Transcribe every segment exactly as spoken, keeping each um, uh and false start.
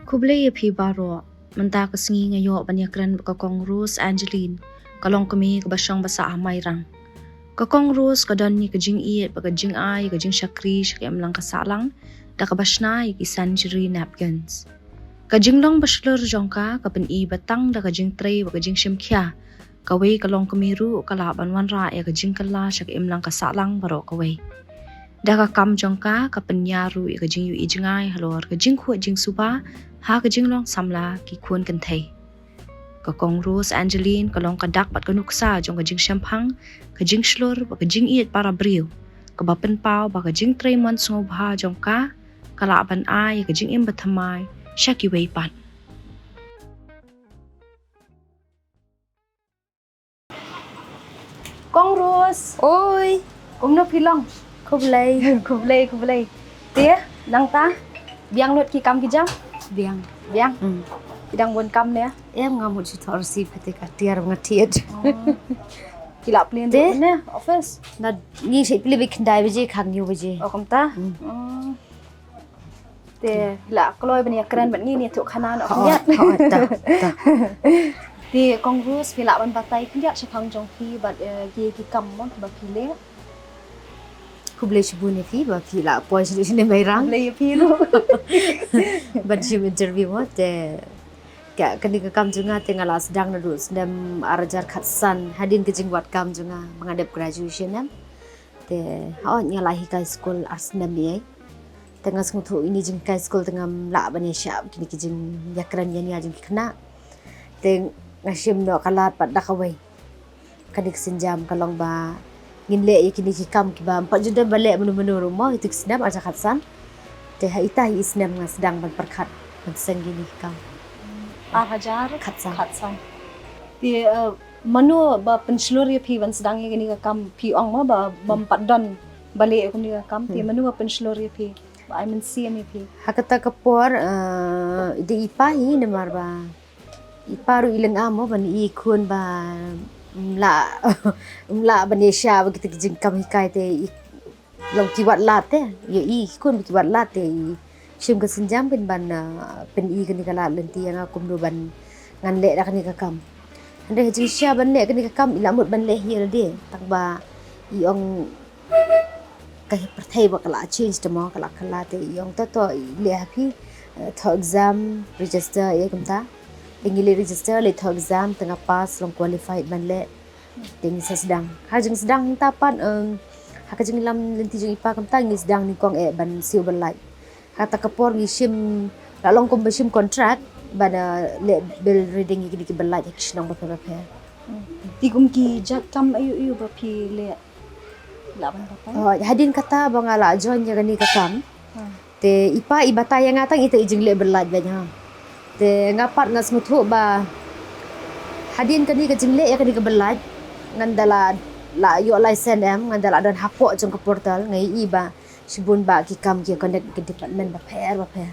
Khublei ïa phi baroh. Mynta ka sngi nga ïoh ban ïakren bad ka Kong Rose Angeline, ka longkmie kaba shong ba sah ha Mairang. Ka Kong Rose ka don ïa ka jingïeit bad ka jingai ïa ka jingshakri sha ka imlang ka sahlang da kaba shna ïa ki sanitary napkins. Ka jinglong ba shlur jong ka ka pyni ba tang da ka jingtrei bad ka jingshim khia kawei ka longkmie ruh ka lah ban wanrah ïa ka jingkylla sha ka imlang ka sahlang baroh kawei. Da ka kam jong ka ka pynïar ruh ïa ka jingïohi jngai halor ka jingkhuid jingsuba ha ka jinglong samla ki khun kynthei. Ka Kong Rose Angeline ka long ka dak bad ka nuksa jong ka jingshemphang, ka jingshlur bad ka jingïeit para briew, kaba pynpaw ba ka jingtrei mon sngewbha jong ka ka lah ban ai ïa ka jingim bathymmai sha kiwei pat. Kong Rose. Oi. Kumno phi long? Khublei. Khublei, khublei. Te, nangta biang lut ki kam ki jam? Biang. Biang? Hmm. Ki dang bun kam ne? Em, nga mut shu thoh receipt kata ka tiar nga thied. Oh. Ki la plie te? Ne office? Na ngi shu plie bad khyndai baje, kha hynñiew baje. Oh, kumta? Hmm. Oh. Te la kloi ban ïakren bad ngi ne, thuh khana noh. Oh, khyndiat. Oh, ta, ta. Te Kong Rose, phi lah ban batai khyndiat shaphang jong phi bad, eh, ki, ki kam mo kiba phi leh. Khublei shibun ïa phi ba phi lah poi sha ne Mairang. Khublei ïa phi ruh ban shim interview mo. Te ka, kane ka kam jong nga te nga la sdang naduh snem ar hajar khatsan, hadien ka jingwad kam jong nga ba nga dep graduation em. Te hooid nga la hikai skul ar snem ïa. Te nga sngewthuh ine i jinghikai skul te ngam lah ban ïashah kine ki jingïakren ïania jong ki khynnah. Te nga shim noh ka lad pat da kawei. Kane ka sienjam ka long ba ngin leh ïa kine ki kam kiba ym pat ju don ba leh mano mano ruh mo, ïa tu ki snem ar hajar khatsan. Te ha ita hi i snem nga sdang ban pyrkhat ban seng kine ki kam. Ar hajar khatsan. Khatsan. Te, eh, mano ba pynshlur ïa phi ban sdang ïa kane ka kam, phi ong mo ba, ba ym pat don ba leh ïa kane ka kam, te mano ba pynshlur ïa phi, ba ai mynsiem ïa phi? Ha kata ka por, eh, dei i pa hi, namar ba i pa ruh i lynga mo ban i khun ba ym lah, ym lah ban ïashah ba kita ki jingkam hikai te i long ki wad lad te, ïa i khun ba ki wad lad te i shim ka sienjam pynban, ah, pyni kane ka lad lynti ïa nga kumno ban ngan leh da kane ka kam. Hynrei ha jingshisha ban leh kane ka kam i la mut ban leh hi lade, tang ba i ong ka pyrthei ba ka la change te mo, ka la kylla te i ong to to i leh ha phi, eh, thoh exam, register ïa kumta. Te ngi leit register, leit thoh exam, te nga pass, long qualified ban leh. Te ngi sa sdang. Ha jingsdang hangta pat, em, ha ka jinglam lynti jong i pa kumta ngi sdang nyngkong eh ban siew byllait. Ha kata ka por ngi shim, la long kum ba shim contract ban, eh, leh bill reading ïa kine ki byllait ha ki shnong bapher bapher. Te kum ki jait kam aïu aïu ba phi leh? Lah ban batai? Oh, hadien kata ba nga la join ïa kane ka kam. Hmm. Te i pa i batai ïa nga tang ita i jingleh byllait beit ha. Te nga pat nga sngewthuh ba hadien kane ka jingleh ïa kane ka byllait, ngan da la, la ïoh license em, ngan da la don hapoh jong ka portal, nga ïohi ba shibun ba ki kam ki connect ki department bapher bapher.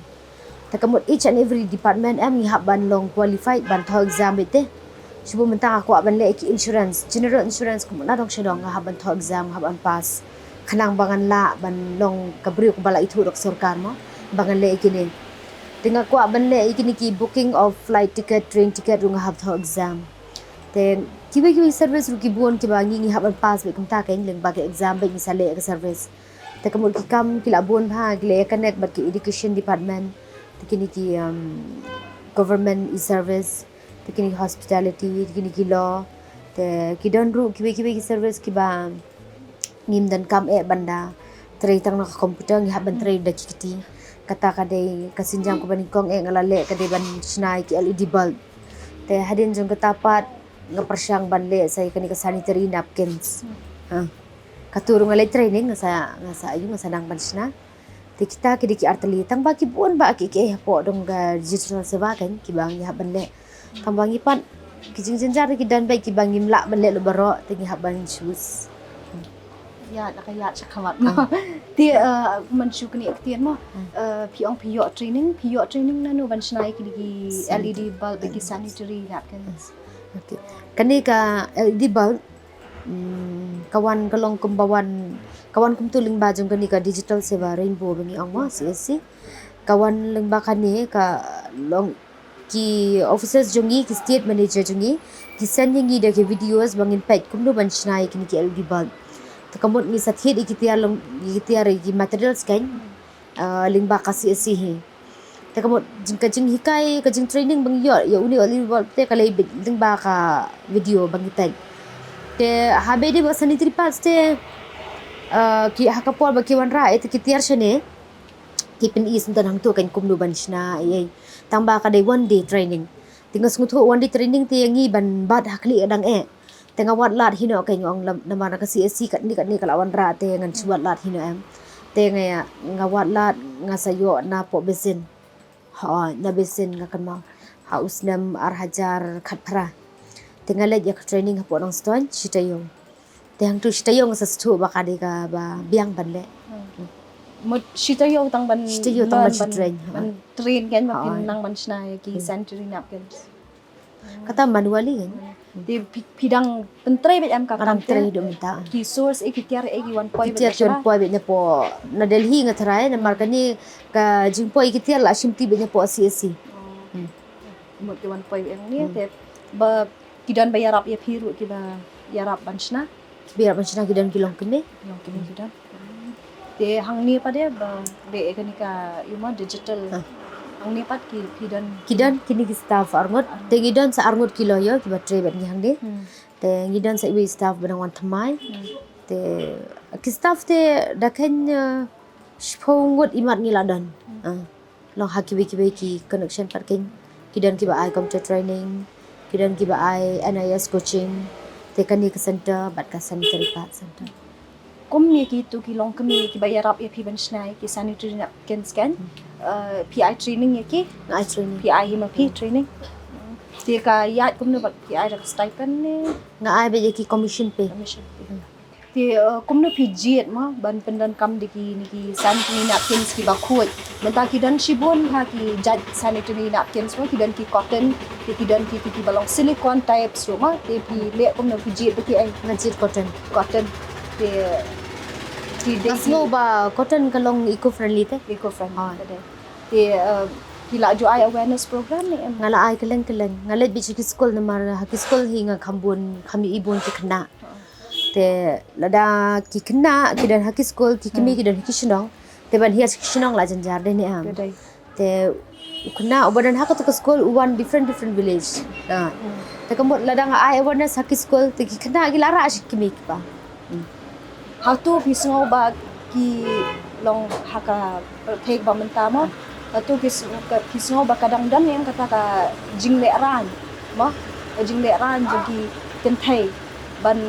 Te ka mut each and every department em ngi hap ban long qualified ban thoh exam beit te. Shibun mynta nga kwah ban leh ki insurance, general insurance, ka mut na dong sha dong nga hap ban thoh exam, nga hap ban pass. Khnang ba ngan lah ban long ka briew kaba la ithuh da ka sorkar mo, ba ngan leh ïa kine. Te nga kwah ban leh ïa kine ki booking of flight ticket, train ticket ruh nga hap thoh exam. Te kiwei kiwei service ruh ki bun kiba ngi, ngi hap ban pass beit kumta, ka lyngba ka exam beit ngi sa leh ka service. Te ka mut ki kam ki la bun bha, ki la connect bad ki education department. Te kine ki, um, government e-service. Te kine ki hospitality, te kine ki law. Te ki don ruh kiwei kiwei ki service kiba ngim donkam eh ban da trei tang na ka computer, ngi hap ban trei da ki kti. Kata ka dei ka sienjam kaba nyngkong eh nga la leh, ka dei ban shna ïa ki L E D bulb. Te hadien jong kata pat nga pyrshang ban leh sa ïa kane ka sanitary napkins. Ha. Katu ruh nga leit training, nga sa, nga sa ïoh, nga sa nang ban shna. Te kita ki dei ki artylli, tang ba ki bun ba ki, ki hapoh dong ka digital seva kan, kiba ngi hap ban leh. Tang ba ngi pat ki jingjynjar ki don beit kiba ngim lah ban leh lut baroh, te ngi hap ban choose. Ïa, la ka ïa, sha khmat mo. Ah. Te, eh, man shu kane ka ktien mo. Ah. Eh, phi ong phi ïoh training, phi ïoh training nano ban shna ïa ki dei ki L E D bulb, ki sanitary napkins. Okay. Kane ka L E D bulb, mm, ka wan ka long kumba wan, ka wan kumtu lyngba jong kane ka Digital Seva Rainbow ba ngi ong mo, C S C. ka wan lyngba kane ka long ki officers jong ngi, ki state manager jong ngi, ki send ïa ngi da ki videos ba ngin peit kumno ban shna ïa kine ki L E D bulb. Te ka mut ngi sa thied ïa ki tiar long, ïa ki tiar ïa ki materials kein, ah, lyngba ka C S C hi. Te ka mut jing, ka jinghikai, ka jingtraining ba ngi ïoh ïa une u L E D bulb te ka la bit lyngba ka video ba ngi peit. Te ha ba dei ba sanitary pads te, ah, ki ha ka por ba ki wanrah ïa ki tiar shane, ki pyni sngewthuh hangto kein kumno ban shna ïa. Tang ba ka dei one day training. Te nga sngewthuh one day training te ïa ngi ban bat ha khlieh dang eh. Te nga wad lad hi noh kein, nga ong lam, namar na ka C S C katne katne ka la wanrah te ngan shu wad lad hi noh em. Te nga ïa, nga wad lad, nga sa ïoh na poh basin. Hooid, na basin nga kynmaw. Ha u snem ar hajar khatphra. Te nga leit ïa ka training hapoh Nongstoiñ, shi taïew. Te hangto shi taïew nga sa sngewthuh ba ka dei kaba biang ban leh. Mut shi taïew tang ban, shi taïew tang ban learn, shi ban train, ha, ban train kein ba phin, ha, nang ban shna ïa ki, hmm, sanitary napkins. Kata manually kein. Te phi, phi dang pyntrei beit em ka, ka dang kam te? Trei haduh mynta. Ki source eh, ki tiar eh ki wan poi beit, ki tiar ki wan poi beit napoh, na Delhi nga tharai, namar kane ka jingpoi ki tiar la shimti beit napoh C S C. Oh. Hmm. Mut ki wan poi beit hangne, hmm, te ba ki don ba ïarap ïa phi ruh, kiba ïarap ban shna? Kiba ïarap ban shna ki don ki longkmie. Longkmie ki don. Te hangne pat de ba leh ïa kane ka, ïa ma, digital. Ha. Hangne pat ki, phi don? Ki don kine ki staff arngut. Arngut. Te ngi don sa arngut ki lawyer kiba trei bad ngi hangne. Hmm. Te ngi don sa iwei i staff ba dang wan thymmai. Hmm. Te ki staff te da kein, eh, shiphew ngut imat ngi la don. Hmm. Ah. Long ha kiwei kiwei ki connection pat kein. Ki don kiba ai computer training, ki don kiba ai N I S coaching. Te kane ka center bad ka sanitary pad center. Kum ïa kito ki longkmie kiba ïarap ïa phi ban shna ïa ki sanitary napkins kein, eh, phi ai training ïa ki? Nga ai training. Phi ai hi ma phi training? Te ka ïaid kumno, bad phi ai da ka stipend ne? Nga ai beit ïa ki commission pay. Commission pay. Hmm. Te, eh, kumno phi jied mo ban pyndonkam da kine ki sanitary napkins kiba khuid? Mynta ki don shibun ha ki jait sanitary napkins mo, ki don ki cotton, te ki don ki, ki, kiba long silicone types ruh mo, te phi leh kumno, phi jied da kiei? Nga jied cotton. Cotton. Te, te nga sngew ba cotton ka long eco friendly te. Eco friendly. Ha. Ka dei. Te, eh, phi la ju ai awareness program ne em? Nga la ai kylleng kylleng. Nga leit beit sha ki skul namar ha ki skul hi nga kham bun, kham ïohi bun ki khynnah. Te lada ki khynnah ki don ha ki skul, ki kmie, hmm, ki don ha ki shnong, te ban hiar sha ki shnong la jynjar de ne em. Ka dei. Te u khynnah uba don ha kato ka skul u wan different different village. Ah. Hmm. Te ka mut lada nga ai awareness ha ki skul, te ki khynnah ki la rah sha ki kmie ki kpa. Hmm. Hato phi sngew ba ki long ha ka pyrthei ba mynta mo? Hato phi sngew ka, phi sngew ba ka dang don ne em kata ka jinglehrain mo? Ka jinglehrain jong ki kynthei ban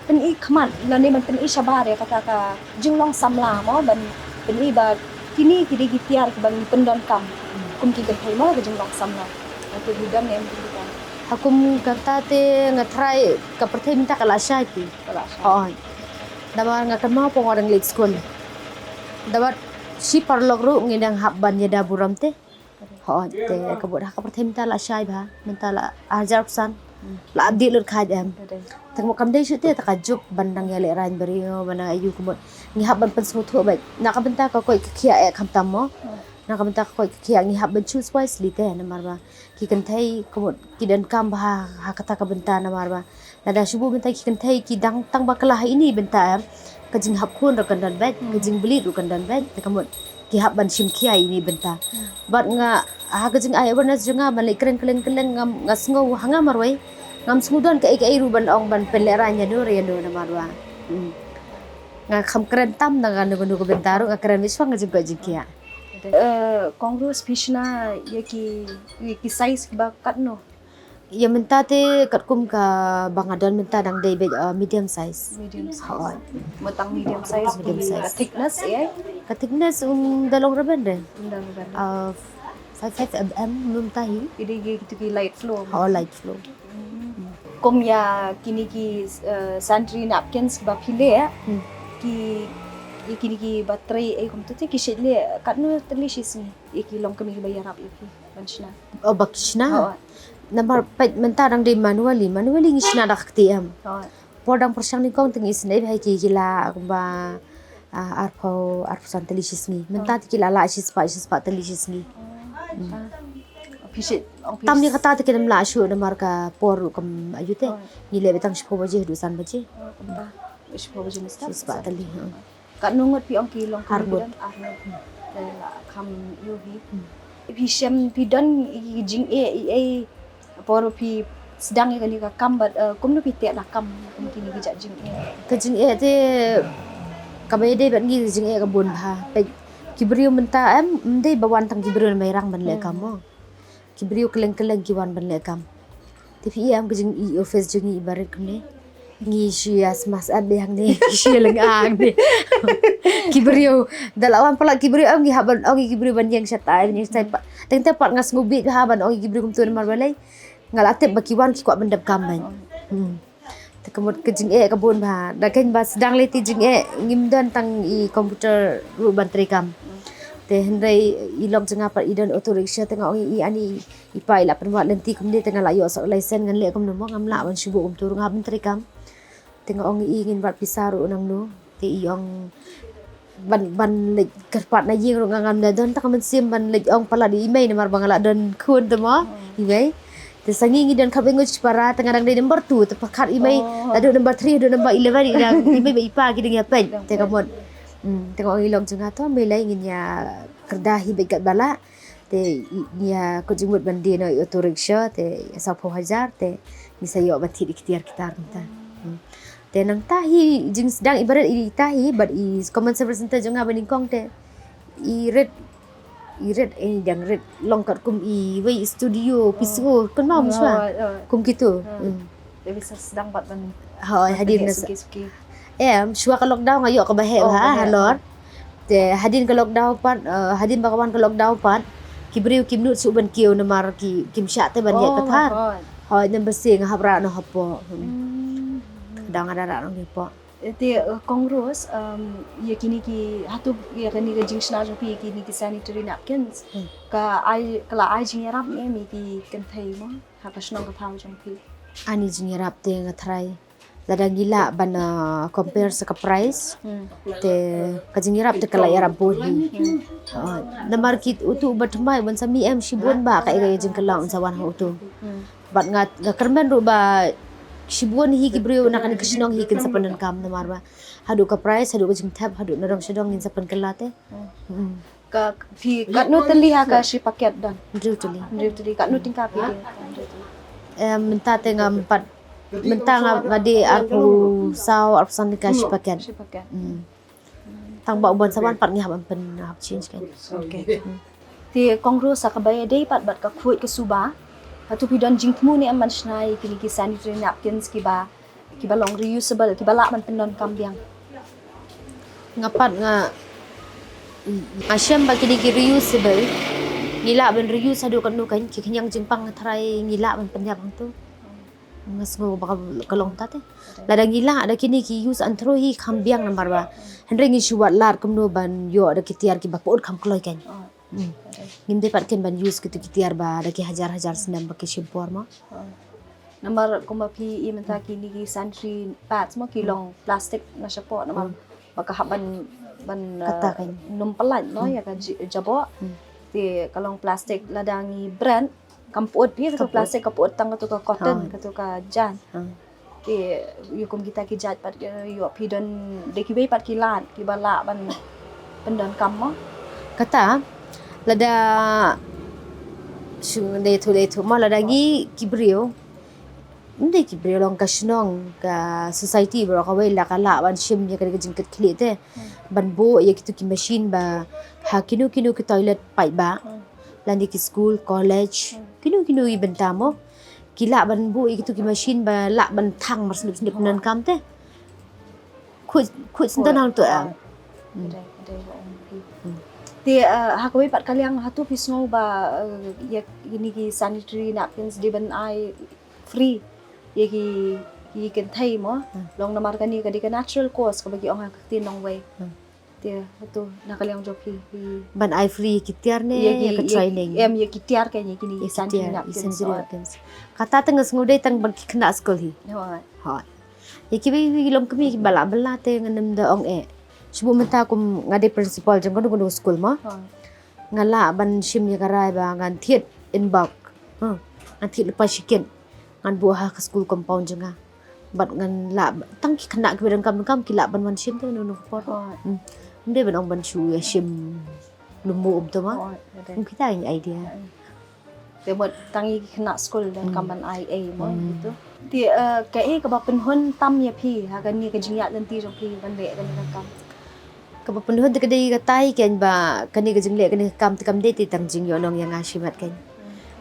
pyni khmat lane ban pyni shabar ïa kata ka jinglong samla mo, ban pyni ba kine ki dei ki tiar kiba ngi pyndonkam kum ki kynthei mo, ka jinglong samla. Hato phi don ne em kata? Ha kum kata te nga tharai ka pyrthei mynta ka la shai phi. Ka la shai. Hooid. Namar nga kynmaw ba nga dang leit skul, da wat shi paralok ruh ngi dang hap ban ïada burom te. Hooid, te ka mut ha ka pyrthei mynta la shai bha, mynta la ar hajar arphew san. Hmm. La update lut khaid em. Ka dei. Te ka mut kam dei shuh te, te ka juk ban dang ïalehrain briew, ban dang ïa u, ka mut ngi hap ban pynsngewthuh beit. Na ka bynta ka koit ka khiah eh khamtam mo. Hmm. Na ka bynta ka koit ka khiah ngi hap ban choose wisely te, namar ba ki kynthei ka mut ki donkam bha ha kata ka bynta, namar ba lada shu buh mynta ki kynthei ki dang tang bakla ha ine i bynta em, ka jinghap khun ruh kan don beit, ka, hmm, jingplie ruh kan don beit, te ka mut ki hap ban shim khia ine i bynta. Hmm. Bad nga, ha ka jingai awareness jong nga ban leit kren kylleng kylleng, ngam, nga sngew ha nga marwei ngam sngew don kaei kaei ruh ban ong ban pynlehrain ïano re ïano, namar ba, hmm, nga kham kren tam na kano kano ka bynta ruh, nga kren mih shwa ka jingkoit jingkhiah. Eh, Kong Rose, phi shna ïa ki, ïa ki size kiba katno? Ïa mynta te katkum kaba nga don mynta dang dei beit, uh, medium size. Medium size. Hooid. Mynta medium size. Medium size. Ka thickness, eh? Ka thickness, um, da long rben re. Da long rben. Uh, five five mm mynta hi. Ki dei ki, ki light flow. Oh, light flow. Hmm. Kum ïa kine ki, uh, sanitary napkins kiba phi leh, hmm, ki, ïa kine kiba trei, eh, kumto te ki shait leh katno tylli shi sngi? Ïa ki longkmie kiba ïarap ïa phi ban shna. Oh, ba ki shna? Hooid. Namar peit mynta dang dei manually, manually ngi shna da ka kti em. Hooid. Por dang pyrshang nyngkong te ngi sngew ba ki, ki la kumba Ah, arphew, arphew san tylli shi sngi. Mynta te ki la lah shispah, shispah tylli shi sngi. Ah, phi shi, ong phi Tam ni kata te kin ym lah shuh namar ka por ruh kam aiu te. Ngi leh beit tang shiphew baje haduh san baje. Kumta. Shiphew baje mynstep. Shispah tylli. Ha. Katno ngut phi ong ki long Ar ngut. Ar ngut. Te la kham ïohi. Phi shem phi don i jingeh i ei por phi sdang ïa kane ka kam bad eh, kumno phi teh da kam kum kine ki jait jingeh. Ka jingeh te kaba ïadei bad ngi ka jingeh ka bun bha. Peit ki briew mynta em, ym dei ba wan tang ki briew na Mairang ban leh kam mo. Ki briew kylleng kylleng ki wan ban leh kam. Te phi ïa em ka jing i office jong ngi i barit kumne. Ngi shu ïa smash up dei hangne, ngi shu ïa lynga hangne. Ki briew da la wan palat ki briew em ngi hap ban ong ïa ki briew ban ïeng shatai, ban ïeng shatai pat. Teng te pat nga sngewbit bha ban ong ïa ki briew kumtu namar balei nga la tip ba ki wan ki kwah ban dep kam ban. Hmm. Te ka mut ka jingeh ka bun bha. Da keiñ ba sdang lei te jingeh ngim don tang i computer ruh ban trei kam. Te hynrei i lok jong nga pat i don auto rickshaw te nga ong i ani i pa i la pynwad lynti kumne te nga la ïoh sah license ngan leh kumno mo ngam lah ban shu buh kumtu ruh nga ban trei kam. Te nga ong i ngin wad pisa ruh nangno te i ong ban ban leit kyrpad na ïing ruh nga ngam da don tang ka mynsiem ban leit ong palat i mei namar ba nga la don khun te mo i mei. Te sa ngi ngi don khatwei ngut shipara te nga dang dei number two te pyrkhat i mei. Haduh number three haduh number eleven i dang i mei bad i pa ki dang ïa peit te ka mut. Hmm, te nga ong i lok jong nga to mei lei ngin ïa kyrda hi beit katba lah. Te i- ïa kut jingmut ban die noh i auto rickshaw te sawphew hajar te ngi sa ïoh ban thied i kthiar kitar kumta. Hmm. Te nangta hi jingsdang i barit ita hi bad i common service center jong nga ba nyngkong te i rit i rit i dang rit long katkum i wei i studio pis u kan mau mishwa kum kitu. Hmm. Te bisa sdang pat ban Hoi hadien nga suki suki. Em, shuwa ka lockdown nga ïoh kaba heh Oh, bha kaba heh. Halor. Te hadien ka lockdown pat, eh, hadien ba ka wan ka lockdown pat ki briew kim nud shuh ban kiew namar ki kim shah te ban ïaid pathar. Hoi, number six nga hap rah noh hapoh. Hmm. Ka dang nga da rah noh hapoh. Te eh, Kong Rose, um, ïa kine ki hatu ïa kine ki jingshna jong phi kine ki sanitary napkins. Ka ai ka la ai jingïarap ne mi ki kynthei mo ha ka shnong ka thaw jong phi. Ani jingïarap te nga tharai lada ngi lah ban uh, compare sa ka price. Te ka jingïarap te ka la ïarap bun hi. Uh, namar ki utu ba thymmai ban sa mi em shibun ba ka ïa jingkylla un sa wan ha utu. Bad nga nga kyrmen ruh ba shibun hi ki briew na kane ka shnong hi kin sa pyndonkam namar ba haduh ka price haduh ka jingthep haduh na dong sha dong ngin sa pynkylla te. Hmm. Ka phi katno tylli ha ka shi paket don. Hynriew tylli. Hynriew tylli katno tyngka phi dei. Em, mynta te ngam pat mynta nga nga dei arphew saw arphew san tyngka shi paket. Shi paket. Hmm. Tang ba u ban sa wan pat ngi hap ban pyn hap change kan. Okay. Te Kong Rose sa kaba ïadei pat bad ka khuid ka suba. Hato phi don jingthmu ne em ban shna ïa kine ki sanitary napkins kiba kiba long reusable kiba lah ban pyndonkam biang. Nga pat nga nga shem ba kine ki reusable ngi lah ban reuse haduh katno kan ki khñiang jingpang nga tharai ngi lah ban pynïap hangto. Nga sngew ba ka long ta te. Lada ngi lah da kine ki use and throw hi kham biang namar ba hynrei ngi shu wad lad kumno ban ïoh da ki tiar kiba pud kham kloi kan. Hmm. Ngim dei pat kin ban use kitu ki tiar ba da ki hajar hajar snem ba ki shim por mo. Namar kumba phi i mynta kine ki sanitary pads mo ki long plastic na shapoh namar ba ka hap ban ban Kata uh, kan. Num pynlait no ïa ka ji- jaboh. Te ka long plastic lada ngi brand kam put phi ka plastic ka put tang ka tu ka cotton ka tu ka jan. Hmm. Te ïa kum kita ki jait pat ki ïoh phi don de ki bei pat ki lad kiba lah ban pyndonkam mo. Kata lada shu dei thu dei thu ma lada ngi ki briew. Ngi ki briew long ka shnong ka society bro ka wei la ka lah ban shim ïa ka jingkit khlieh te ban buh ïa kitu ki machine ba ha kino kino ki toilet pipe ba lane ki school college kino kino i bynta mo ki lah ban buh ïa kitu ki machine ba lah ban thang mar sniep sniep nan kam te. Khuid khuid sendon hangto em. Te uh, ha kawei pat ka liang hatu phi sngew ba uh, ïa kini ki sanitary napkins di ban ai free ïa ki ki kynthei mo long namar kani ka di ka natural cause kaba ki ong ha ka ktien nongwei. Te hatu na ka liang jong phi. Ban ai free ki tiar ne ïa ka training. Em ïa ki tiar ka ïa kini ki sanitary napkins. Kata te nga sngew dei tang ban ki khynnah skul hi. Hoi. Ïa kiwei kiwei ki longkmie kiba lah bylla te ngan ym da ong eh. Shu mynta kum nga dei principal jong kano kano skul mo. Nga lah ban shim ïa ka rai ba ngan thied in bulk. Ngan thied lypa shi kit. Ngan buh ha ka skul compound jong nga. Bad ngan lah tang ki khynnah kiba donkam donkam ki lah ban wan shim te kano kano ka por. Ym dei ban ong ban shu ïa shim lum buh um te mo. Ym kita ïa idea. Te mut tang ïa ki khynnah skul donkam ban ai ei mo gitu. Te kaei kaba pynhun tam ïa phi ha kane ka jingïaid lynti jong phi ban leh kane ka kam? Kaba pynhun te ka dei katai keiñ ba kane ka jingleh kane ka kam te kam dei te tang jingïohnong ïa nga shimet keiñ.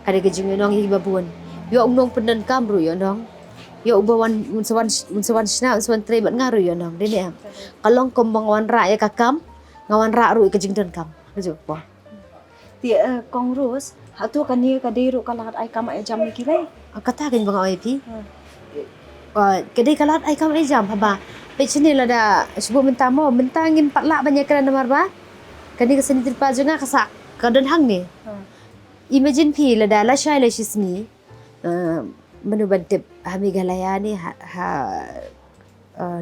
Ka dei ka jingïohnong ïa kiba bun. Ïoh u nongpyndonkam ruh ïohnong. Ïoh uba wan un sa wan un sa wan shna un sa wan trei bad nga ruh ïohnong. Dei ne em? Ka long kumba nga wanrah ïa ka kam, nga wanrah ruh ïa ka jingdonkam. Ka jong ka por. Te kong Rose, hato kane ka dei ruh ka lad ai kam ai jam ïa ki lei? Kata keiñ ba nga ong ïa phi. Ka dei ka lad ai kam ai jam haba peit shane lada shu buh mynta mo mynta ngim pat lah ban ïakren namar ba kane ka sanitary pads jong nga ka sah ka don hangne. Imagine phi lada lashai la shisngi mano ban tip ha Meghalaya ne ha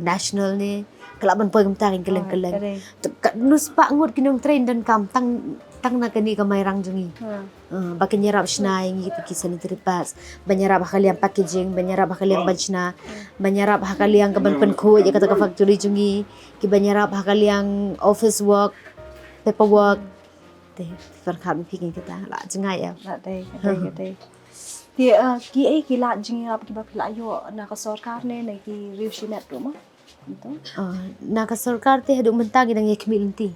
national ne ka lah ban poi kumta keiñ kylleng kylleng. Ka nus ba ngut ki nongtrei donkam tang tang na kane ka Mairang jong ngi. Ba kin ïarap shna ïa ngi ki sanitary pads, ban ïarap ha ka liang packaging, ban ïarap ha ka liang ban shna, ban ïarap ha ka liang ka ban pynkhuid ïa kata ka factory jong ngi, ki ban ïarap ha ka liang office work, paperwork. Te pyrkhat ma phi keiñ kita la jngai em. La dei, la dei, la dei. Te kiei ki lad jingïarap kiba phi la ïoh na ka sorkar ne na ki riew shimet ruh mo? Na ka sorkar te haduh mynta ngi dang ïa khmih lynti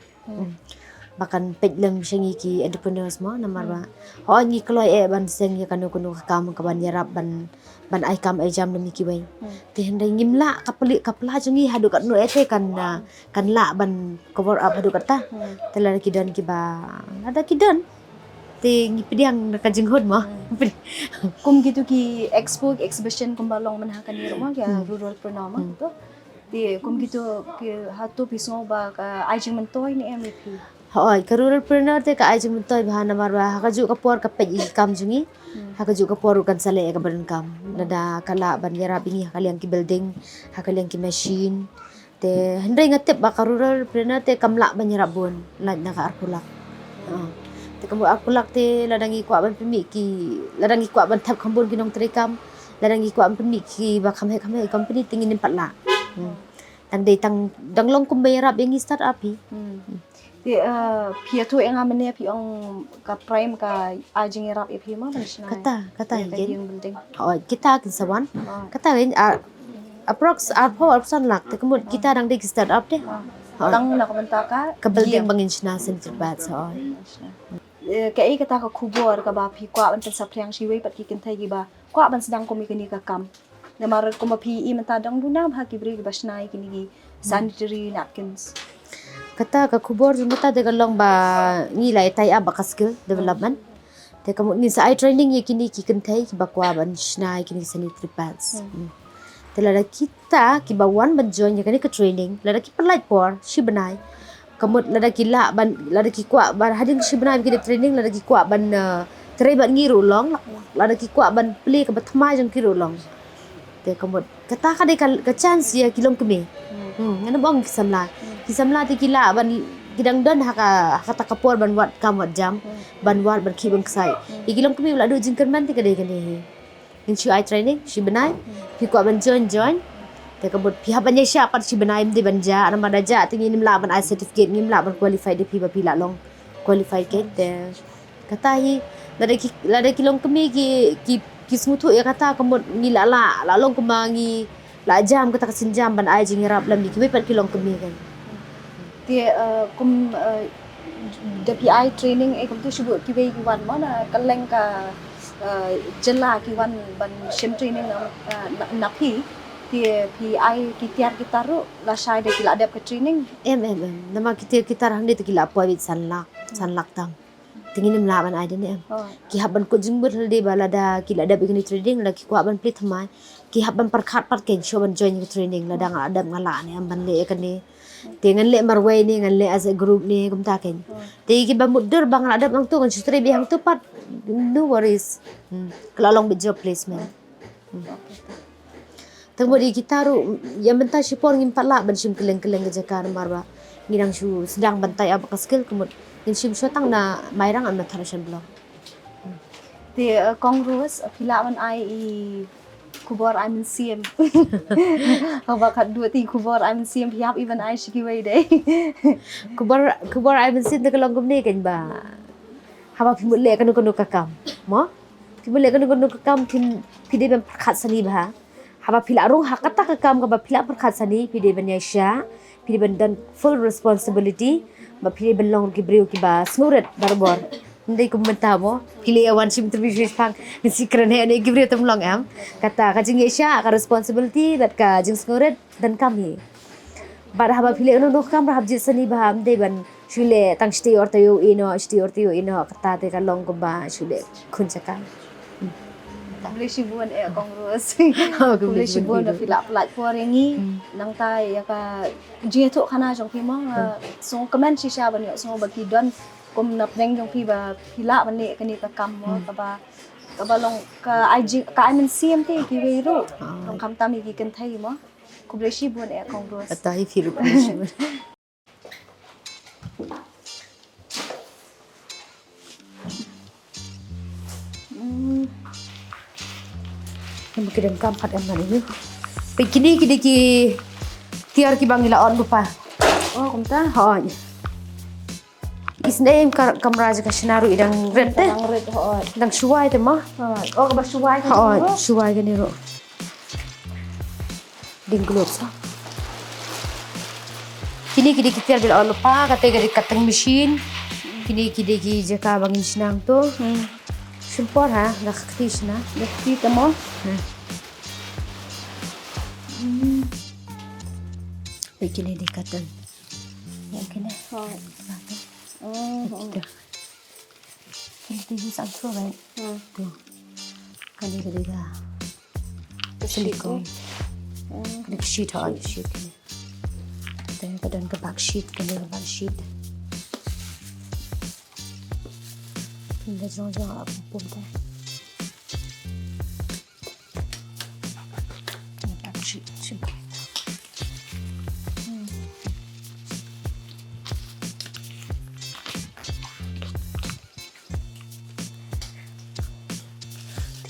ba kan peit lem sha ngi ki entrepreneurs mo namar ba hooid ngi kloi eh ban seng ïa kano kano ka kam ka ban ïarap ban ban ai kam ai jam lem ïa kiwei. Te hynrei ngim lah ka pli ka pla jong ngi haduh katno eh te kan kan lah ban cover up haduh katta. Te lada ki don kiba lada ki don te ngi pdiang na ka jinghun mo. Kum kitu ki expo exhibition kumba long man ha kane ruh mo ki rural preneur mo tu. Te kum kitu ki hato phi sngew ba ka ai jingmyntoi ne em ïa phi? Hooid ka rural preneur te ka ai jingmyntoi bha namar ba ha kajuh ka por ka peit ïa ki kam jong ngi. Ha kajuh ka por ruh kan sa leh ïa kaba donkam lada ka lah ban ïarap ïa ngi ha ka liang ki building, ha ka liang ki machine. Te hynrei nga tip ba ka rural preneur te kam lah ban ïarap bun lait na ka arphew lak. Te ka mut arphew lak te lada ngi kwah ban pynmih ki lada ngi kwah ban thep kham bun ki nongtrei kam lada ngi kwah ban pynmih ki ba kham heh kham heh company te ngin ym pat lah. Tang dei tang dang long kum ba ïarap ïa ngi start up hi. Te phi ïathuh ïa nga mynne phi ong ka prime ka ai jingïarap ïa phi mo ban shna. Kata kata ïa ka ïing building. Hooid kita kin sa wan. Kata ïa approx arphew arphew san lak te ka mut kita dang dei ki start up te. Tang na ka bynta ka ka building ba ngin shna sanitary pads hooid. Kaei kata ka khubor kaba phi kwah ban pynsaphriang sha iwei pat ki kynthei kiba kwah ban sdang kum ïa kane ka kam? Namar kumba phi i mynta dang duna bha ki briew kiba shna ïa kine ki sanitary napkins. Kata ka khubor jong kata te ka long ba ngi la ïa tie up bad ka skill development. Te ka mut ngin sa ai training ïa kine ki kynthei kiba kwah ban shna ïa kine ki sanitary pads. Te lada kita kiba wan ban join ïa kane ka training lada ki pynlait por shi bnai. Ka mut lada ki lah ban lada ki kwah ban hadien shi bnai ba ki dep training lada ki kwah ban trei bad ngi ruh long lada ki kwah ban plie kaba thymmai jong ki ruh long. Te ka mut kata ka dei ka chance ïa ki longkmie. Ngan ym ong ki samla ki samla te ki lah ban ki dang don ha ka ha kata ka por ban wad kam wad jam ban wad ban khih ban ksai. Ïa ki longkmie ba la duh jingkyrmen te ka dei kane hi. Ngin shu ai training shi bnai. Phi kwah ban join join. Te ka mut phi hap ban ïaishah pat shi bnai ym dei ban jah namar da jah te ngin ym lah ban ai certificate ngin ym lah ban qualify da phi ba phi lah long qualify keiñ te kata hi lada ki longkmie ki ki sngewthuh ïa kata ka mut ngi lah lah lah long kumba ngi lah jam kata ka sienjam ban ai jingïarap lem ïa kiwei pat ki longkmie keiñ. Te kum da phi ai training eh kumtu shu buh kiwei ki wan mo na kylleng ka jylla ki wan ban shim training na phi. Te phi ai ki tiar ki tar ruh lashai da ki la dep ka training? Em em em namar ki tiar ki tar hangne te ki la poi beit san lak san lak tam. Te ngin ym lah ban ai da ne em. Ki hap ban kut jingmut hynrei ba lada ki la dep ïa kane training lada ki kwah ban plie thymmai ki hap ban pyrkhat pat keiñ shuwa ban join ïa ka training lada nga la dep nga lah ne em ban leh ïa kane. Te ngan leh marwei ne ngan leh as a group ne kumta keiñ. Te kiba mutdur ba nga la dep hangto ngan shu trei beit hangto pat. No worries. Ka la long beit job placement. Te mut ïa kita ruh, ïa mynta shipor ngim pat lah ban shim kylleng kylleng ka jaka namar ba ngi dang shu sdang ban tai ap ka skill, ka mut ngin shim shuwa tang na Mairang, na Tharashan Block. Te, eh, Kong Rose, phi lah ban ai i khubor ai mynsiem. Haba khatduh te i khubor ai mynsiem phi hap i ban ai sha kiwei de. Khubor, khubor ai mynsiem te ka long kumne kan ba, haba phi mut leh kano kano ka kam, mo? Phi mut leh kano kano ka kam, phi, phi dei ban pyrkhat sani bha. Haba phi lah rung ha kata ka kam kaba phi lah pyrkhat sani, phi dei ban ïaishah, phi dei ban don full responsibility, ba phi dei ban long ki briew kiba sngewrit barabor. Ym dei kum mynta mo, phi leh ïa wan shim interview shipang, ngin sa kren hi ïa ki briew, ym long, em. Kata ka jingïaishah, ka responsibility bad ka jingsngewrit donkam hi. Bad haba phi leh kano kano ka kam ruh hap jied sani bha, ym dei ban shu leh tang shiteng or taïew ïehnoh, shiteng or taïew ïehnoh, kata te ka long kumba shu leh khun jaka. Khublei shibun eh Kong Rose. Khublei shibun ba phi lah pynlait por ïa ngi. Nangta ïa ka jingïathuhkhana jong phi mo, nga sngewkmen shisha ban ïohsngew ba ki don kum na pdeng jong phi ba phi lah ban leh kane ka kam mo, kaba, kaba long ka ai jing, ka ai mynsiem te ïa kiwei ruh. Long khamtam ïa ki kynthei mo. Khublei shibun eh Kong Rose. Kata hi phi ruh khublei shibun. Namar ki donkam pat em, ngan ïa. Peit kine ki dei ki tiar kiba ngi la ot lypa. Oh, kumta. Hooid. Isynei em, ka kamra jong ka shna ruh i dang rit te. Dang rit, hooid. Dang shuwai te mo. Hooid. Oh, kaba shuwai ka. Hooid, shuwai kane ruh. Ding gloves ha. Kine ki dei ki tiar ba la ot lypa, kata ka dei cutting machine. Kine ki dei ki jaka ba ngin shna hangto. Shim por ha, da ka kti shna. Da ka kti te mo. Peit kine dei cutting. Ïa kine. Hooid. Kata. Oh, oh. Kine dei ki sangkro, right? To. Kane ka dei ka silicone. Kane ka sheet, ha, sheet kane. Te ka don ka back sheet, kane ka back sheet. Kane ka jrong jrong, ah, pum pum te.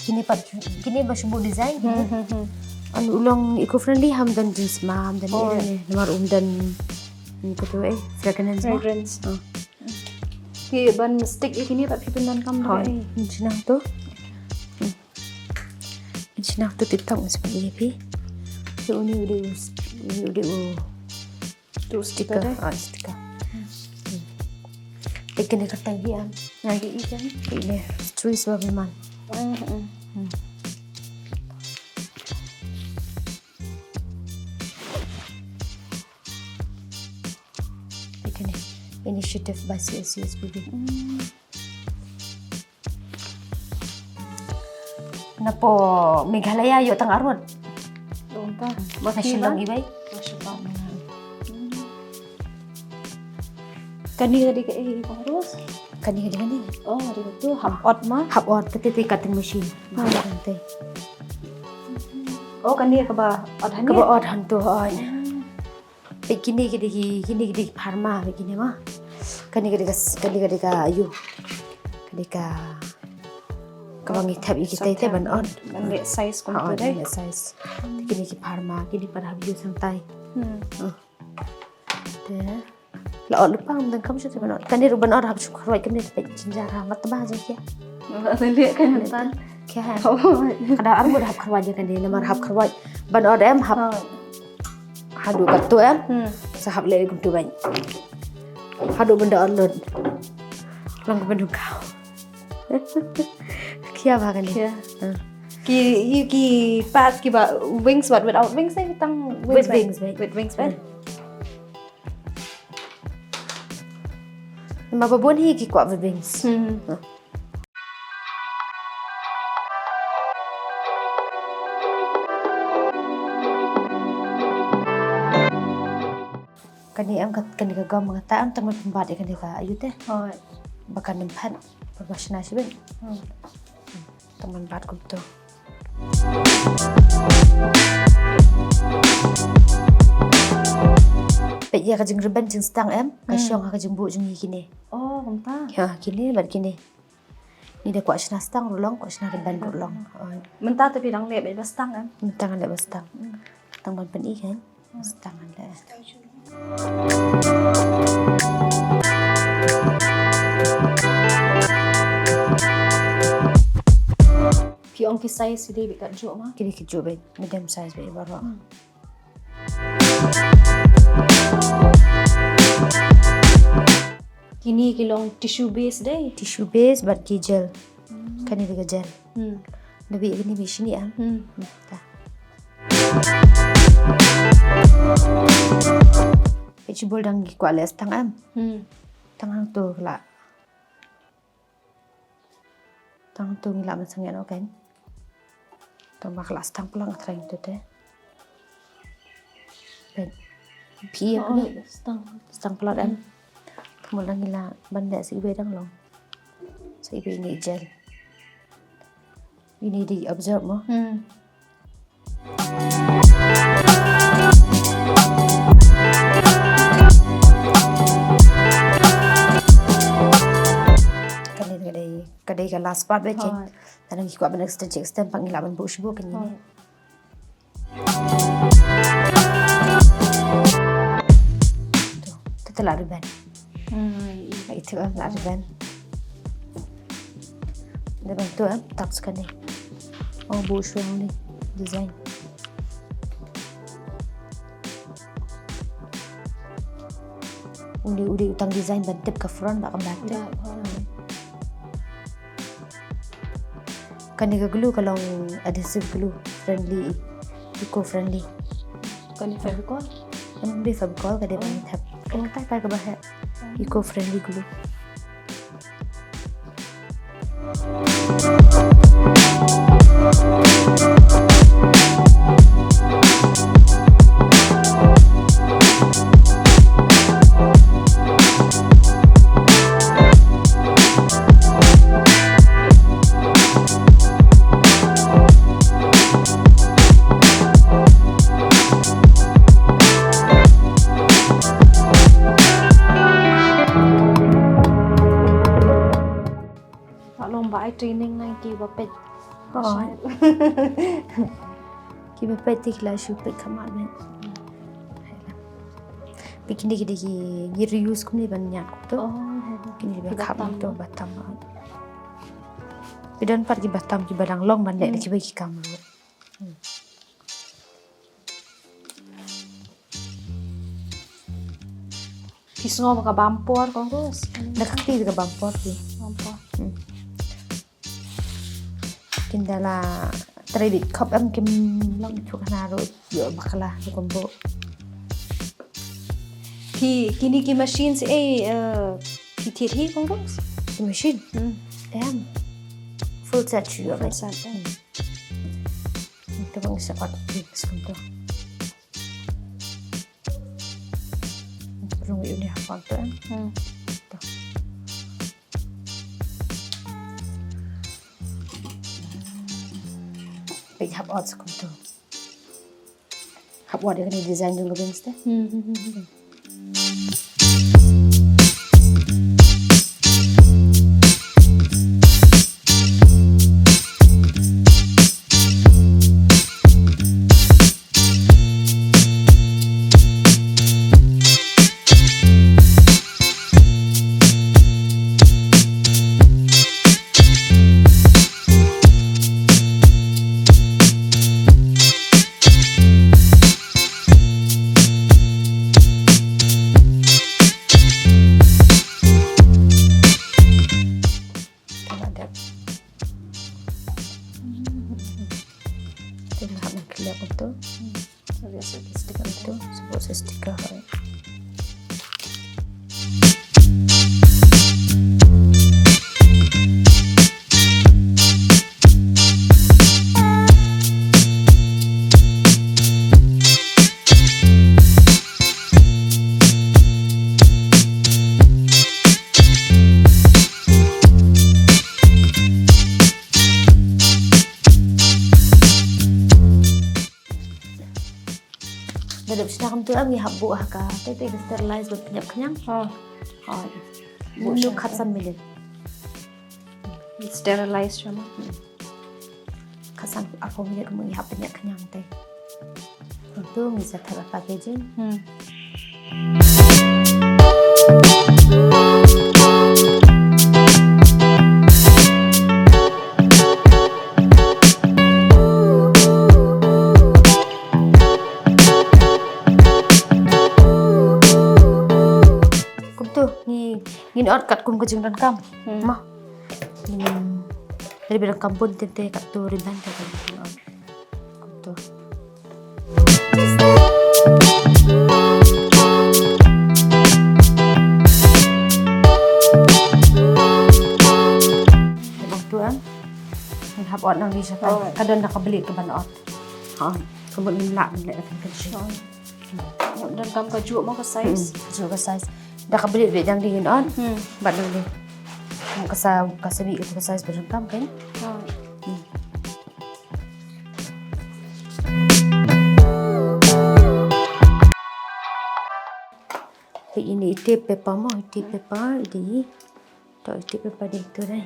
Kine pat, kine ba shu buh design kine. An u long eco friendly, ham don jingsma, ham don ïa ne. Namar um don, hmm, kata eh, fragrance ma. Fragrance. Ki ban stick ïa kine pat phi pyndonkam da ei? Hooid, shna to. Shna to tip top, ngan sa pyni ïa phi. Te une u dei u, une u dei u sticker. Ah, sticker. Te kane ka tang hi am. Nga ïohi kan. Ine, Sri Swabhiman. Te kane, initiative by C S C S B B. Napoh Meghalaya ïoh tang arngut. Ïoh tang. Na Shillong iwei. Na Shillong. Kane ka dei kaei, Kong Rose? Kane ka dei kane. Oh, dei tu hap ot ma? Hap ot, kata te cutting machine. Kata te. Oh, kane kaba ot hangne? Kaba ot hangto, hooid. Peit kine ki dei ki, kine ki dei ki pharma, peit kine ma. Kane ka dei ka, kane ka dei ka, ayu. Ka dei ka, kaba ngi thep ïa kita te ban ot. Ban leh size kumto dei. Ban leh size. Te kine ki pharma, kine pat hap use hangtai. Te la ot lypa, ym donkam shuh te ban ot. Kane ruh ban ot hap shu kharwait, kane te peit jynjar ha, mat ba jong ki. Leh ka mynta. Ka da arngut hap kharwait ïa kane, namar hap kharwait. Ban ot em hap. Haduh katto em. Sa hap leh kumtu bad. Haduh ban da ot lut. Long ka ban dum kaw. Khia ba kane. Khia. Ki, ki pads kiba wings, what, without wings eh, tang wings. With wings, with wings. Namar ba bun hi ki kwah with wings. Kane em ka, kane ka gam nga ta em tang ban pynbat ïa kane ka ayu te. Ba kan ym phet, ba shna shibit. Tang ban bat kumto. Peit ïa ka jingribbon jingstang em, ka Hmm. shong ha ka jingbuh jong ngi kine. Oh, kumta. Ïa, kine bad kine. Ngi da kwah shna stang ruh long, kwah shna ribbon ruh long. Oh. Mynta te phi dang leh beit ba stang em? Mynta ngan leh ba stang. Hmm. Tang ban pyni kan. Stang ngan leh. Phi ong ki size phi dei beit katjuh ma? Ki dei katjuh beit, medium size beit baroh. Hmm. Kine ki long tissue base dei? Tissue base bad ki gel. Hmm. Kane dei ka gel. Hmm. Da beit kine beit shini ah. Hmm. Hmm, ta. Peit shibun dang ki kwah leh stang em. Hmm. Tang hangto la. Tang hangto ngi lah ban sangeh noh kan. Tang ba ka la stang palat nga tharai to te. Peit. Phi ïa Oh, kane. Stang. Stang palat em. Hmm. Kumno ngi lah ban leh sa iwei dang long. Sa iwei ine i gel. Ine i dei absorb mo. Hmm. Kane ka dei, ka dei ka last part beit kan. Hooid. Tang ngi kwah ban extend, extend pat ngi lah ban buh shibun kane. Hooid. To, to, to lah ribbon. Hmm, i. Itu lah ribbon. Dah bantu em, tak sekali. Oh, buh shuwa ni design. Uli, uli utang design ban tip ka front bad ka back te. Bad, oh. Kane ka glue ka long adhesive glue friendly, eco friendly. Kane Fevicol? Em, dei Fevicol ka dei ban thep. Kane ka tai tai ka ba heh. Eco friendly glue. Ka long ba ai training na ki ba peit. Oh. Ki ba peit te ki la shu peit khmat beit. Peit kine ki dei ki, ki reuse kumne ban ñiad kumto. Oh. Kine ki ba kham tam to, ba tam. Peit don pat ki ba tam ki ba dang long ban leh da ki ba ki kam ruh. Hmm. Phi sngew ba ka bam por, Kong Ros? Da ka kti da ka bam por phi. Bam por. Hmm. Kin da la trei bit khop em kim long ïa ka na ruh ïoh bakla ruh kumbu. Phi kine ki machine se eh, eh, phi thied hi, Kong Ros? Ki machine? Hmm. Em. Full set shu ïoh. Full set, em. Ito bang isa pat phi kumto. Rung ïa une ha front to, em. Hmm. To. Peit hap ot sa kumto. Hap ot ïa kane design jong ka wings te. Hmm, hmm, hmm, hmm. Ka la dep. Te nga hap ban clear kumto. Sa ïa sa ki sticker to, sa buh sa sticker hoi. Tu am ngi hap buh ha ka, te te sterilize bad pynïap khñiang. Ha. Ha. Buh sha ka. Khatsan minit. Sterilize sha ma. Khatsan arphew minit kumne ngi hap pynïap khñiang te. Tu ngi sa thep ha packaging. Hmm. Kumtu ngi, ngin ot katkum ka jingdonkam. Hmm. Mo. Ngin ri ba donkam bun, te te katto ri ban te te ngin ot. Kumtu. Kumtu em. Ngin hap ot nangne sha ka. Oh. Ka don da ka blade ka ban ot. Ha, ka mut ngim lah ban leh da ka kynshi. Oh. Donkam kajuh mo ka size. Hmm, kajuh ka size. Da ka blade beit dang dei ngin ot. Hmm. Bad nangne. Ka sa, ka sa mih ka size ba donkam kan. Oh. Hmm. Te ine i tape paper mo, i tape paper, dei. To i tape paper dei to dei.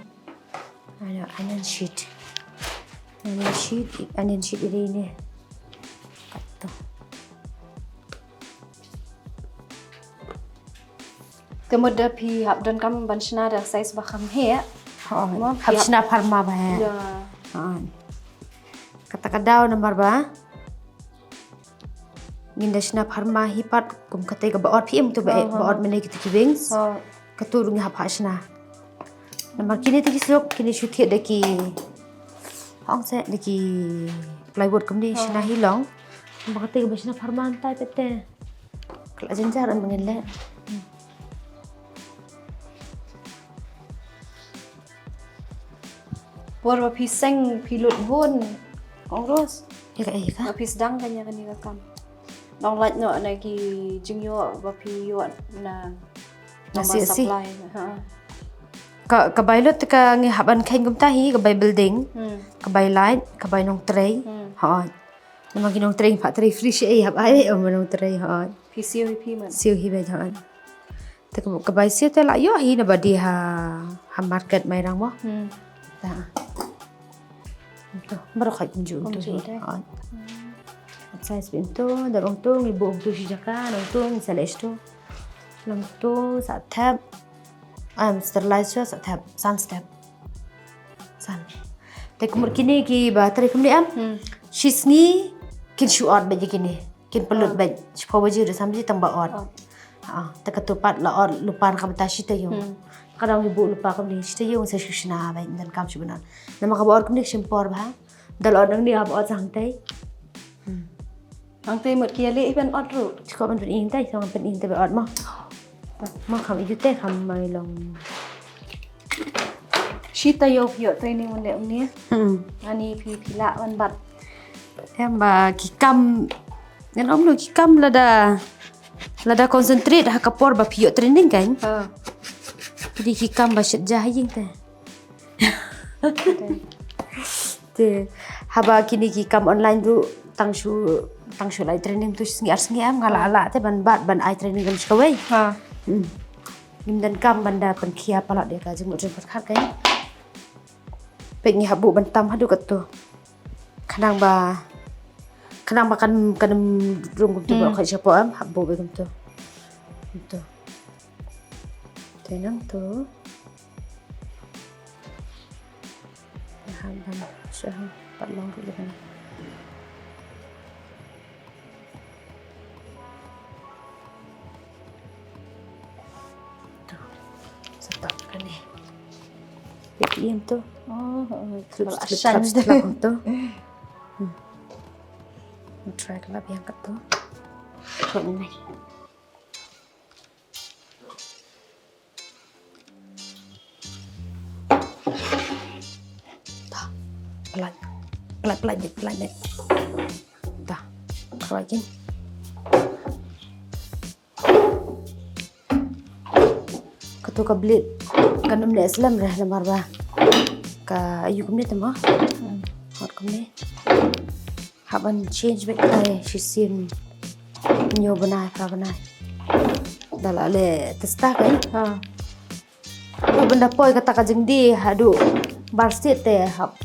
Ano, onion sheet. Onion sheet, onion sheet dei ine. Katto. Te mut da phi hap donkam ban shna da size ba kham heh. Ho, mo, hap shna pharma ba heh. Ya. Ha. Kata ka daw namar ba ngin da shna pharma hi pat kum kata kaba ot phi em to ba, aha, ba ot mynne kita ki wings. Ha. Katu ruh ngi hap ha shna. Namar kine te ki suk, kine shu thied da ki, hong se, da ki plywood kumne, ha, shna hi long. Namar kata kaba shna pharma tai pete. Ka la jynjar em ngin leh. Por ba phi seng phi lut bun, Kong Ros. Ïa ka, ïa ka. Ba phi sdang kane, kane ka kam. Nang lait noh na ki jingïoh ba phi ïoh na, na C S C. Supply. Ha. Ka, ka bai lut ka ngi hap ban kheiñ kumta hi, ka bai building, hmm, ka bai light, ka bai nongtrei. Hmm. Ha. Namar ki nongtrei pat trei free shi, eh, hap ai, eh, nongtrei, ha. Phi siew hi phi man. Siew hi ba, ha. Te ka, ka bai siew te la ïoh hi naba dei ha, ha market Mairang mo. Hmm. Ta. To, baroh khoit kumjuh kumjuh te. Ha. Hmm. Size phi to, da long to, ngi buh to shi jaka, long to, ngi sa leh to. Long to, sa thep. Em, sterilize sa thep, san step. San. Te kumne kine kiba trei kumne em. Hmm. Shi sngi kin shu ot bad kine. Kin pynlut, ah, bad shiphew baje haduh san baje tang ba ot. Ot. Ha, te katu pat la ot lypa kaba ta shi taïew. Hmm. Ka dang buh lypa kumne shi taïew sa shu shna bad, donkam shu bynta. Namar kaba ot kumne shim por bha. Da la ot nangne hap ot sa hangtai. Hmm. Hangtai mut ki ïaleh ban ot ruh. Shu kwah ban pyni hangtai, shu kwah ban pyni hangtai ban ot mo. Mo kham ïoh te kham mai long. Shi taïew phi ïoh training ban leh kumne. Hmm. Ani phi, phi lah ban bat. Em ba ki kam. Ngan ong lo ki kam lada, lada concentrate ha ka por ba phi ïoh training kan. Ha. Dei ki kam ba shet ja ha ïing te. Te, haba kine ki kam online ruh tang shu, tang shu lai training tu sngi ar sngi em nga la, ha, lah te ban bat ban ai training kam shu kawei. Ha. Hmm. Ngim donkam ban da pynkhia palat ïa ka jingmut jingpyrkhat ka. Peit ngi hap buh ban tam haduh katto. Khnang ba, khnang ba kan, kan ym rung kumtu, hmm, ba khoit shapoh em, hap buh beit kumtu. Kumtu. Te nangtu. Hap ban shu pat long ruh ïa kane. To. Sa tap kane. Peit ïa to. Oh, oh, oh. Slap, slap, slap, slap to. Hmm. Try ka la biang katto. Khlot nai. Ta. Pynlait. Pynlait, pynlait, pynlait. Ta. Pynlait kin. Katu ka blade kan ym neh slem re namar ba ka ayu kumne te mo. Hmm. Hot kumne. Hap ban change beit ka shisien. Ñiew bnai, phra bnai. Da la leh test ka. Ha. Haba da poi kata ka jingdie haduh bar stet te hap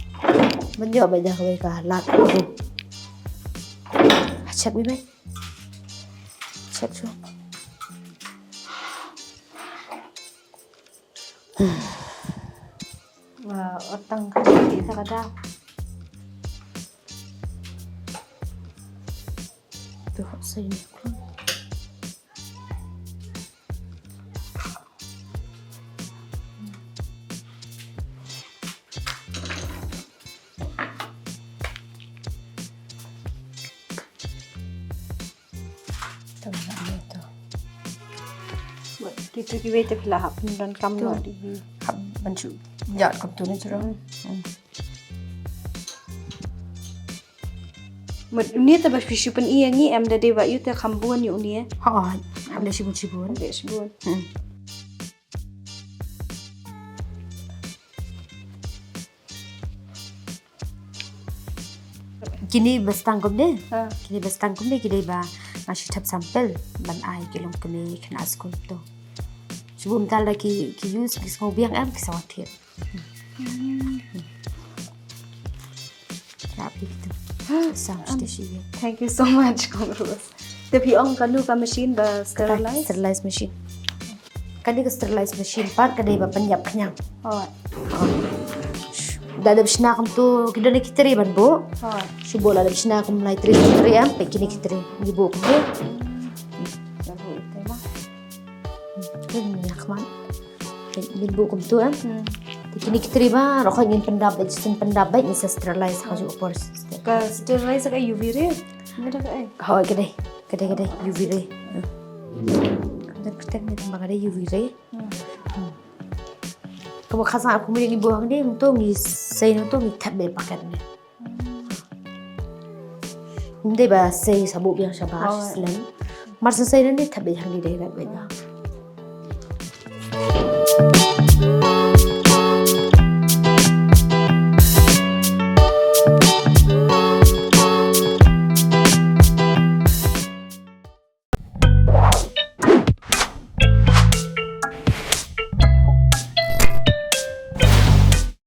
ban ïoh beit da kawei ka lad. Ha, check beit, beit. Check shuh. Wa, otang ka dei ta ka da. Tu hap sei ni. Tang na ni tu. Kitu kiwei te phi la hap pyndonkam. Tu. Noh di. Hap ban shu ïa kumtu ne jrong. Hmm. Hmm. Mut une te ba phi shu pyni ïa ngi em, da dei ba ïoh te kham bun ïa une. Ha, hap leh shibun shibun. Hap leh shibun. Hmm. Kine ba stang kumne. Ha. Kine ba stang kumne ki dei ba nga shu thep sample ban ai ki longkmie khynnah skul to. Shu bun tal da ki, ki use, ki sngew biang em, ki sa wan thied. Hmm. Ïa phi tu. Sam station. Thank you so much, Kong Rose. Te phi ong kano ka machine ba sterilize? Sterilize machine. Kane ka sterilize machine pat ka dei ba pynïap khñiang. Oh. Da dep shna kumtu ki don ki tray ban buh. Oh. Shu buh la dep shna kum lai tray, tray em, peit kine ki tray. Ngi buh kumtu. Dah buh ite lah. Kan ïa khmat. Ngin buh kumtu em. Hmm. Te kine ki tray ba, ruh ngin pyndap beit, shisien pyndap beit, ngin sa sterilize ha kajuh ka por. Ka sterilize ka U V ray? Ngi da ka ai. Hooid, ka dei. Ka dei, ka dei, U V ray. Hmm. Ka dei kyrteng ne tang ba ka dei U V ray. Hmm. Hmm. Kaba kha sngap kumne ngi buh hangne, nangto ngi sei, nangto ngi thep beit packet ne. Ym dei ba sei sa buh biang shabar slem. Mar shu sei nangne thep beit hangne dei rat beit ba.